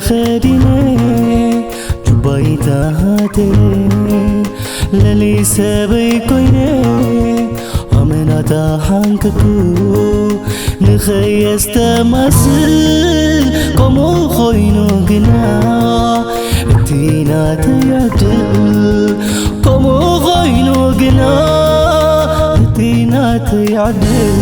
ኸዲነ ጁባይ ተሃተ ለሊ ሰበይ ኮይነ ኣመናታ ሓንከኩ ንኸየስተማስል ከምኡ ኮይኑ ግና እቲ ናተይ ዕድል ከምኡ ኮይኑ ግና እቲ ናተይ ዕድል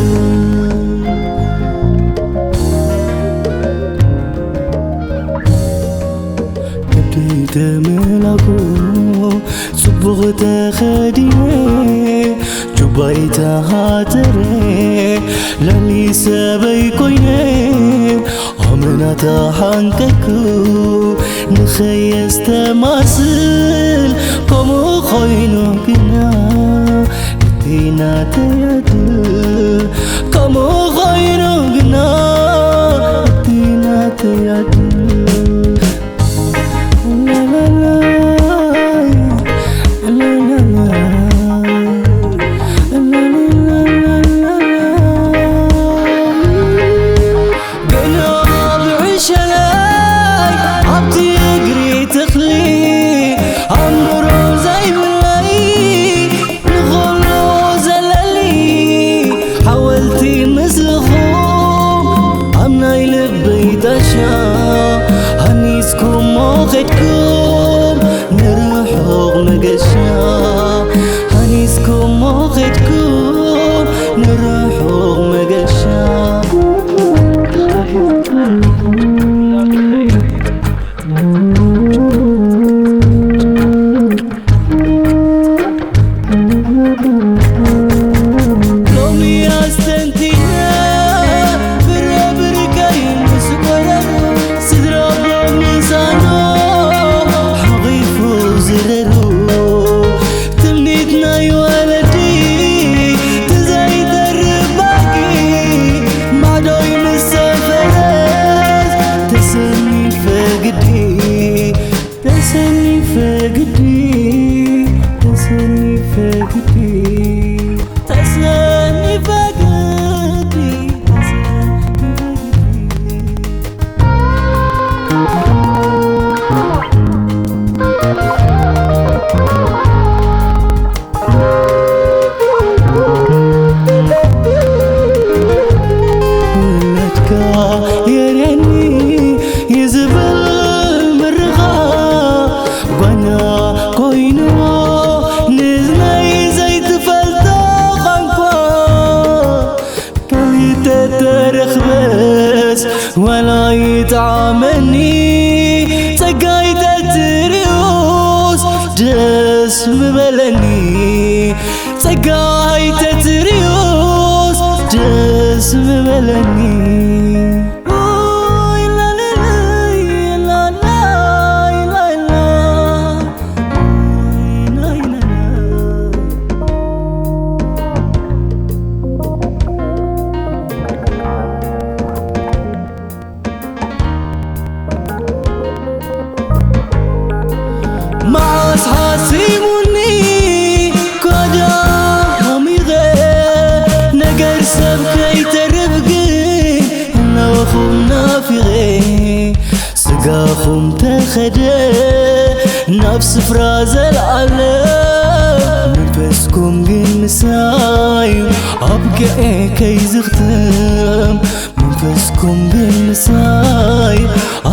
ከብደይ ተመላኩ ጽቡቕ ተኸዲነ ጁባይ ተሃተረ ለሊ ሰበይ ኮይነ ኣመናታ ሓንቀኩ ንኸየስተማስል ከምኡ ኮይኑ ግና እቲ ናተይ ዕድል ከምኡ ኮይኑ ግና እቲ ናተይ ዕድል ገና ብዕሸለይ ኣብቲ እግሪ ተኽሊ ኣምሮ ዘይብለይ ንኹሉ ዘለሊ ሓወልቲ ምስልኹም ኣብ ናይ ልበይ ጣሻ ሃኒስኩሞ ኸድኩም ንርሑቕ መገሻ ሃኒስኩሞ ኸድኩም ንርሑቕ መገሻ ሎሚ ኣስተንቲነ ፍረ ብርከይ ምስ ቆረሩ ስድራ ብምሳኖ ሓቒፉ ዝረሩ ትምኒት ናይ ወለዲ ትዘይተርፍ ባርኪ ማዕዶይ ምስ ሰፈረት ተሰኒፈ ግዲ ተሰኒፈ ግዲ ተሰኒፈ ግዲ ተሰኒፈ ግዲ ተሰኒፈ ግዲ ውላድካ የርየኒ ይዝብል ምርኻ ጓና ኮይንዎ ንዝናይ ዘይትፈልጦ ቋንቋ ከሊተ ተረኽበስ ዋላ ይጥዓመኒ ጸጋይ ተትሪኡስ ደስ ምበለኒ ጸጋይ ተትሪኡስ ደስ ምበለኒ መዓስ ሓሲሙኒ ኮዳ ሃሚቐ ነገር ሰብ ከይተርፍ ግን እናወኹም ናፊቐ ስጋኹም ተኸደ ናብ ስፍራ ዘለዓለም መንፈስኩም ግን ምሳይ ኣብቅዐ ከይዝኽትም መንፈስኩም ግን ምሳይ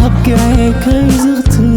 ኣብቅዐ ከይዝኽትም